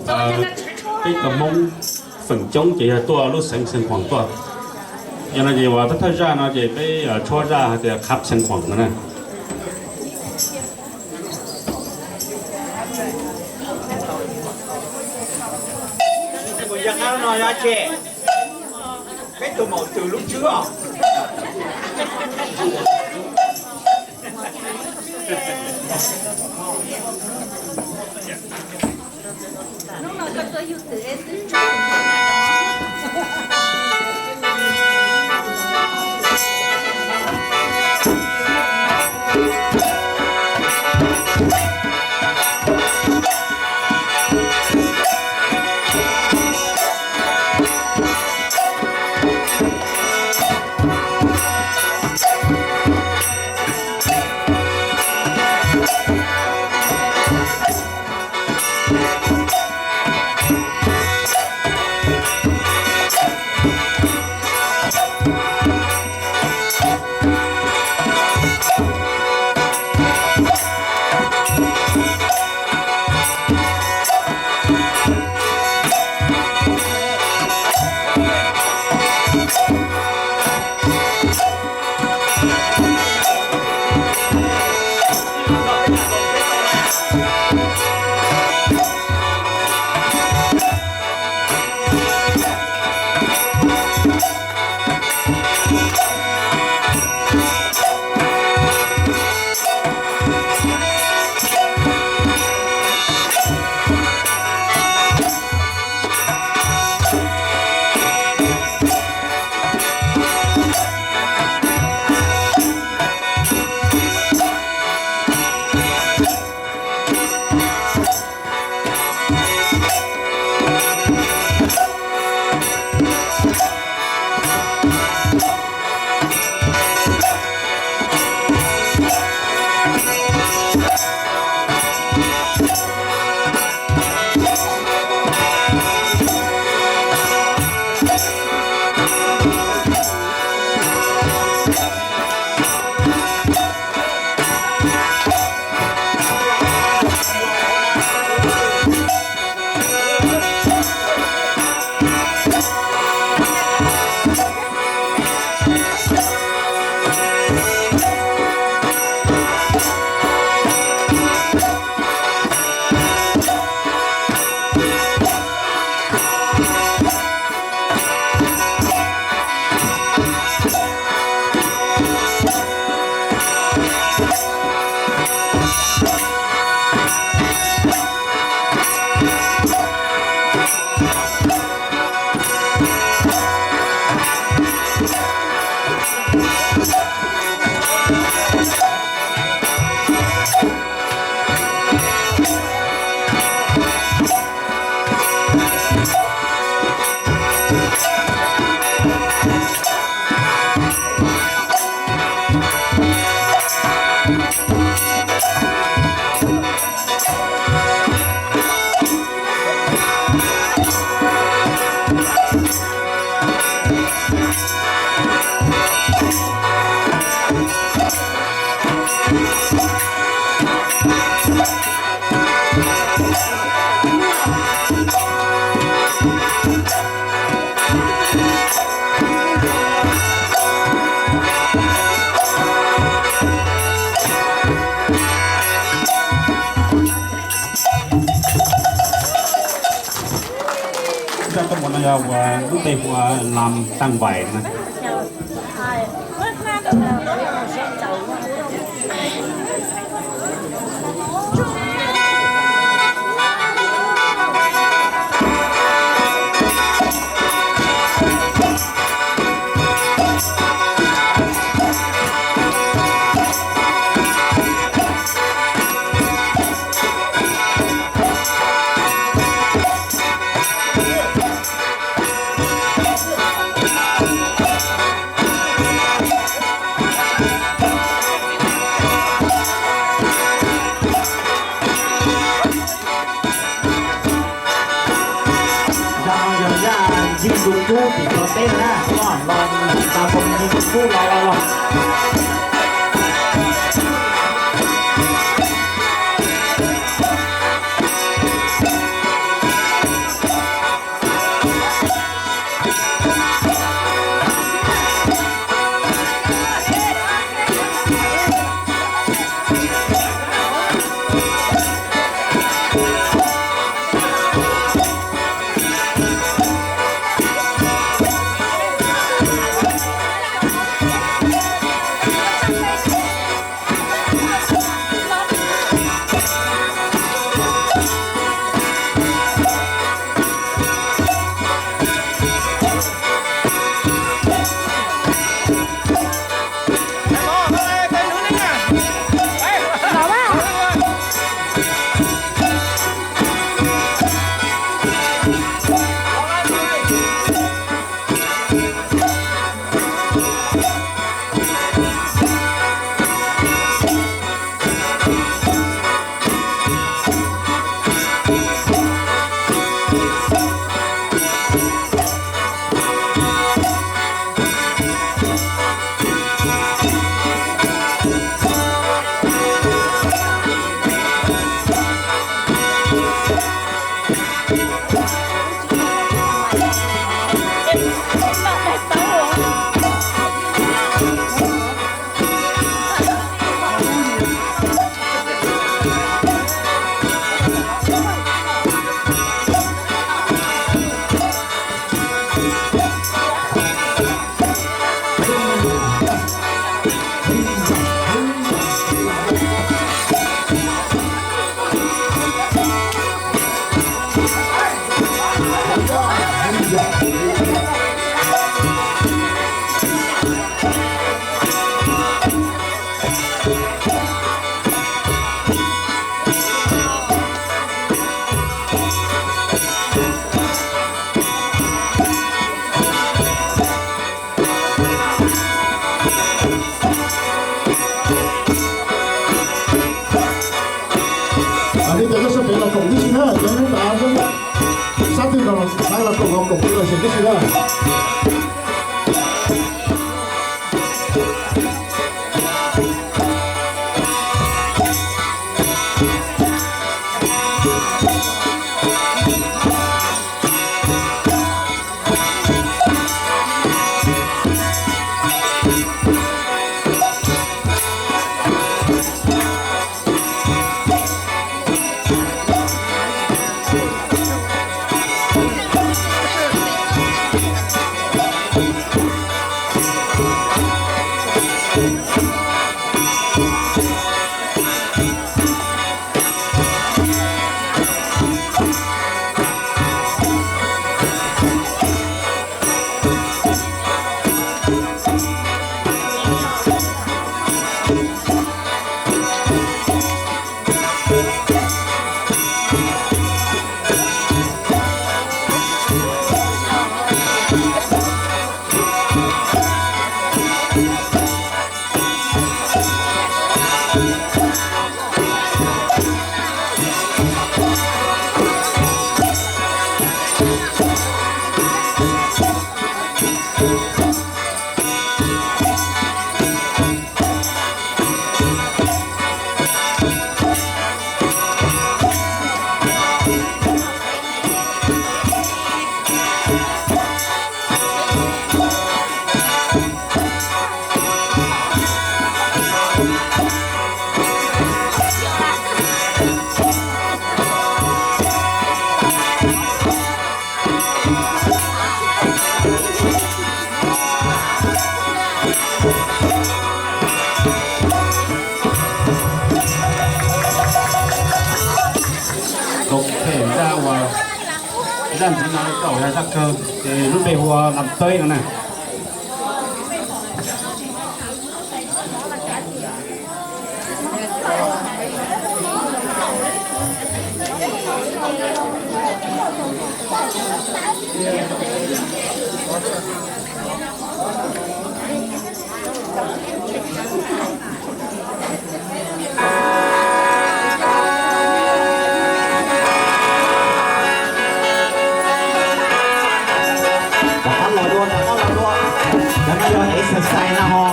Peb cov Hmoob feem coob ces yog tuaj lub xeev Xeev Khuam tuaj. Yog no ces uas peb thawj zaj no ces peb tshuab zaj hais tias khab Xeev Khuam no na. Zaj kab mos no yog ua lub npe hu ua Lam Tag Vais na. Zaj no yog zaj yij ntu kub tim Nplog teb na, koj los nta poo yij ntu kub los los los. Nej cov nyob sab pem los koom tib si na, cov nyob sab twg los koom los koom tib si na. Tau phem zaj uas zaj ntxiv no tau yog zaj kawg, ces lub npe hu ua Lam Teb no na. Rov qab los dua, rov qab los dua. Cov no yog exercise na ho.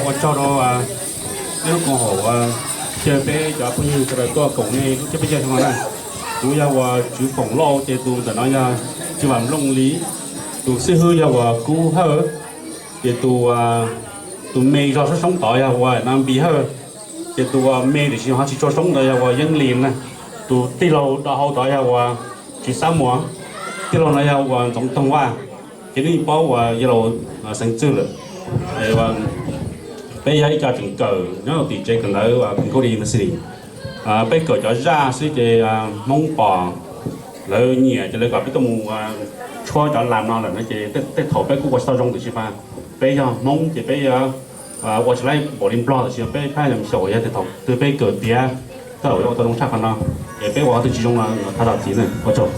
Ua tsaug rau nej lub koom haum uas caw peb cov phooj ywg sawv daws tuaj koom nej lub tsiab peb caug xyoo no na. Kuv yog uas Tswv Foom Lauj, ces tus ntawm no yog Tswv Vam Nplooj Lis. Tus xib hwb yog uas Kub Hawj, ces tus, tus me zog soob soob tod yog uas Nam Npis Hawj, ces tus uas me tiam sis ho tsis tshua soob ntawd yog uas Yeeb Lis na. Tus tij laug do hauv tod yog uas Tswv Xab Muas, tij laug no yog uas Ntxoov Toog Vaj, ces nej paub uas yog laus Xeev Txwj lawm. Peb yog ib co tseem kawm nyob tim tsev kawm ntawv Phim Khuj University. Peb kawm cov zaj xwb ces Hmoob pom lawv nyiam ces lawv kom peb tuaj mus tshuab cov las no lawm no ces tej thaum peb kuj ua tsis tau zoo tiam sis mas peb yog Hmoob ces peb ua tsis laib npaum li Nplog tiam sis peb phab nyom xyaum yog tej thaum twg peb kawm tiav tej thaum ua tau zoo tshaj qhov no. Es peb ua qhov twg tsis zoo no thov zam txim na, ua tsaug.